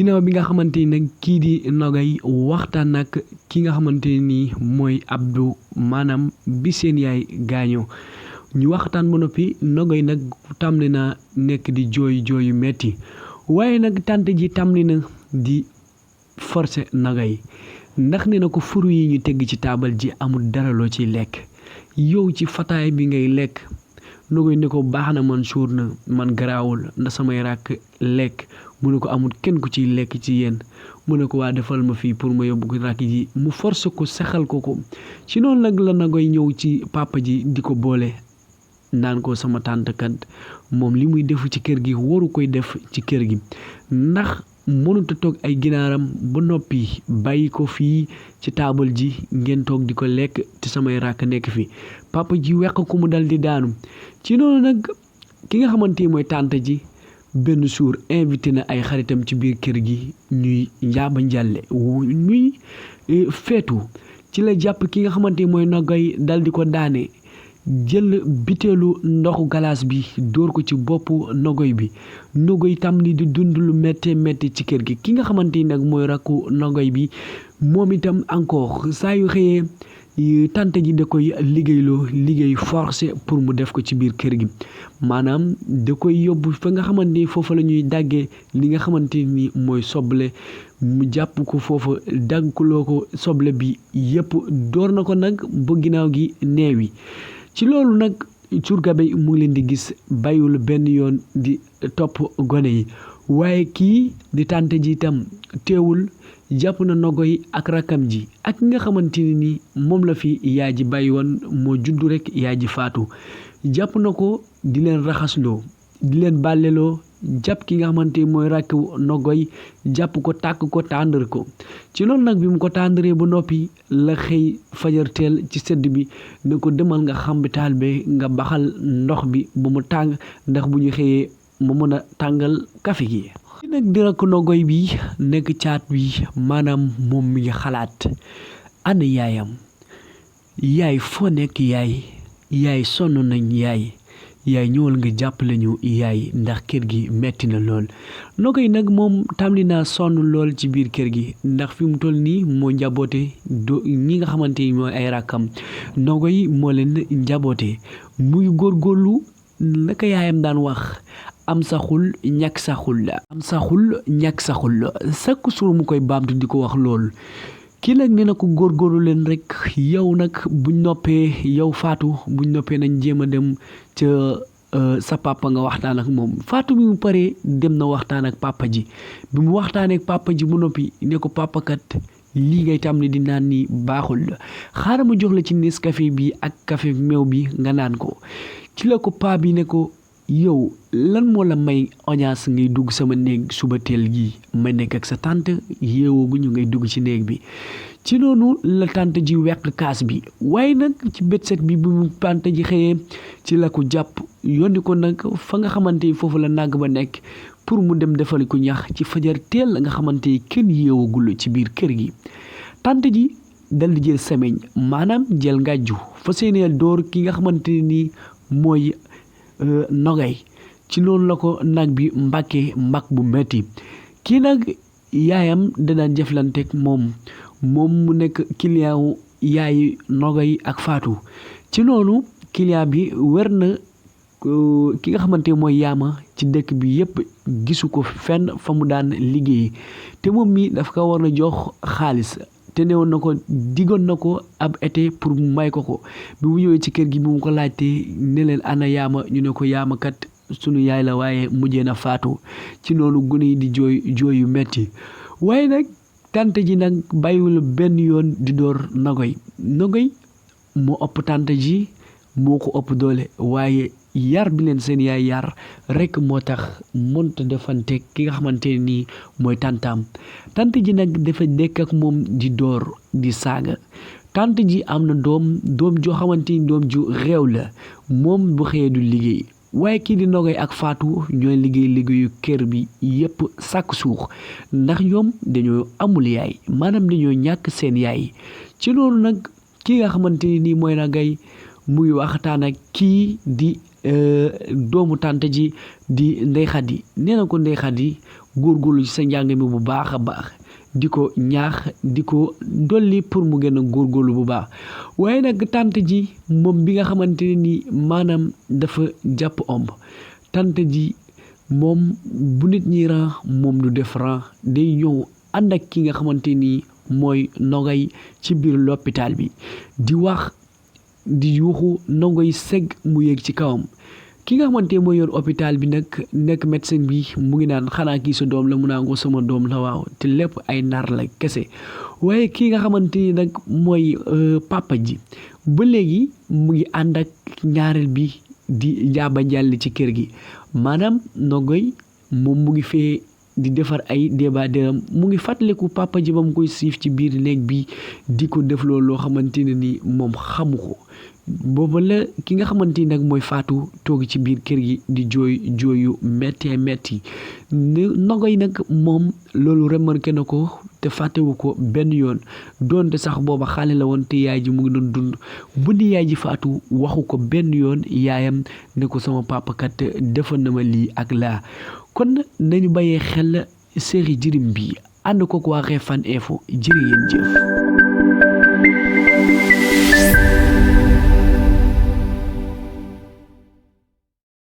ginnaaw bi nga xamante ni nag kii di Nogay waxtaan nag ki nga xamante ni mooy Abdou maanaam bi seen yaay gaañoo ñu waxtaan ba noppi Nogay nag tàmbali na nekk di jooy yu metti waaye nag tante ji tàmbali na di forcer Nogay ndax ne na ko furu yi ñu tegg ci taabal ji amul dara loo ciy lekk yow ci fataay bi ngay lekk. Nogay ne ko baax na man suur na man garaawul ndax samay ràkk lekk mu ne ko amul kenn ku ciy lekk ci yéen mu ne ko waa defal ma fii pour ma yóbbu ko ràkk ji mu force ko saxal ko ci noonu nag la Nogay ñëw ci papa ji di ko boole naan ko sama tante kat moom li muy defu ci kër gi waru koy def ci kër gi ndax mënut a toog ay ginaaram ba noppi bàyyi ko fii ci taabal ji ngeen toog di ko lekk te samay ràkk nekk fi papa ji weq ko mu dal di daanu ci noonu nag ki nga xamante mooy tante ji benn suur invité na ay xaritam ci biir kër gi ñuy njaaba njàlle ñuy feetu ci la jàpp ki nga xamante mooy Nogay dal di ko daane jël biteelu ndoxu galaas bi dóor ko ci boppu Nogay bi Nogay tam ni di dund lu métti métti ci kër gi ki nga xamante ni nag mooy rakku Nogay bi moom itam encore saa yu xëyee tante ji da koy liggéey forcé pour mu def ko ci biir kër gi maanaam da koy yóbbu fa nga xamante ni foofu la ñuy daggee li nga xamante ni mooy soble mu jàpp ko foofu daggloo ko soble bi yépp door na ko nag ba ginnaaw gi neewi ci loolu nag surga bi mu ngi leen di gis bàyyiwul benn yoon di topp gone yi waaye kii di tante ji itam teewul jàpp na Nogay ak rakkam ji ak nga xamante ni moom la fi yaay ji bàyyi woon moo juddu rek yaay ji faatu jàpp na ko di leen raxasloo di leen bàlleloo jàpp ki nga xamante mooy rakk Nogay jàpp ko tàkk ko tàndar ko ci loolu nag bi mu ko tàndaree ba noppi la xëy fajarteel ci sedd bi ne ko demal nga xambitaal be nga baxal ndox bi ba mu tàng ndax bu ñu xëyee mu mën a tàngal kafe gi ci nag di rakk Nogay bi nekk caat bi maanaam moom mi ngi xalaat ana yaayam yaay foo nekk yaay sonn nañ yaay ñëwal nga jàppale ñu yaay ndax kër gi metti na lool Nogay nag moom tàmbali naa sonn lool ci biir kër gi ndax fi mu toll nii moo njaboote ñi nga xamante ni mooy ay rakkam Nogay moo leen njaboote muy góorgóorlu naka yaayam daan wax am saxul ñàkk saxul la sakku suur mu koy baamtu di ko wax lool kii nag nee na ko góorgóorlu leen rek yow nag buñ noppee yow Fatou buñ noppee nañ jéem a dem ca sa papa nga waxtaan ak moom Fatou bi mu paree dem na waxtaan ak papa ji bi mu waxtaanee ak papa ji mu noppi ne ko papa kat lii ngay tam ni di naan ni baaxul xaaral ma jox la ci Nescafé bi ak café meew bi nga naan ko ci la ko paa bi ne ko yow lan moo la may audience ngay dugg sama néeg suba teel gi ma nekk ak sa tante yeewooguñu ngay dugg ci néeg bi ci noonu la tante ji weq kaas bi waaye nag ci bët set bi bu mu tante ji xëyee ci la ko jàpp yónni ko nag fa nga xamante foofu la nàgg ba nekk pour mu dem defali ko ñax ci fajar teel la nga xamante kenn yeewagul ci biir kër gi tante ji dal di jël semeñ maanaam jël ngàjju fa seeneel door ki nga xamante ni mooy Nogay ci loolu la ko nag bi mbàkkee mbàkk bu metti kii nag yaayam danaan jëflanteeg moom mu nekk client wu yaayu Nogay ak Fatou ci noonu client bi wër na ki nga xamante mooy yaama ci dëkk bi yépp gisu ko fenn fa mu daan liggéey te moom mi daf ko war na jox xaalis te newoon na ko digoon na ko ab été pour mu may ko bi mu ñëwee ci kër gi bi mu ko laajtee ne leen ana yaama ñu ne ko yaama kat sunu yaay la waaye mujjee na faatu ci noonu gune yi di jooy yu metti waaye nag tante ji nag bàyyiwul benn yoon di door Nogay moo ëpp tante ji moo ko ëpp doole waaye yar bi leen seen yaay yar rek moo tax mënta defante ki nga xamante nii mooy tantaam tante ji nag dafa nekk ak moom di door di saaga tante ji am na doom joo xamante ni doom ju réew la moom bu xëyee du liggéey waaye kii di Nogay ak Fatou ñooy liggéeyu kër bi yépp sàkk suux ndax ñoom dañoo amul yaay maanaam dañoo ñàkk seen yaay ci loolu nag ki nga xamante ni mooy Nogay muy waxtaan ak kii di doomu tante ji di Ndey Xadi nee na ko Ndey Xadi góorgóorlu ci sa njàng mi bu baax a baax di ko ñaax di ko dolli pour mu gën a góorgóorlu bu baax waaye nag tante ji moom bi nga xamante ne ni maanaam dafa jàpp omb tante ji moom bu nit ñi ran moom du def ran day ñëw ànd ak ki nga xamante ni mooy Nogay ci biir l'hôpital bi di wax di yuuxu Nogay segg mu yéeg ci kawam ki nga xamante mooy yor hôpital bi nag nekk médecin bi mu ngi naan xanaa kii sa doom la mu naan ko sama doom la waaw te lépp ay nar la kese waaye ki nga xamante ni nag mooy papa ji ba léegi mu ngi ànd ak ñaareel bi di jaaba jàll ci kër gi maanaam Nogay moom mu ngi fee di defar ay débat deram mu ngi fàttaliku papa ji ba mu koy siif ci biir néeg bi di ko def loo xamante ne ni moom xamu ko booba la ki nga xamante ni nag mooy Fatou toog ci biir kër gi di jooyu metti Nogay nag moom loolu remarqué na ko te fàttewu ko benn yoon doonte sax booba xale la woon te yaay ji mu ngi doon dund bu di yaay ji Fatou waxu ko benn yoon yaayam ne ko sama papa kat defal na ma lii ak laa kon nañu bàyyee xel série Djirim bi ànd ko waa Refane Info jërë ngeen jëf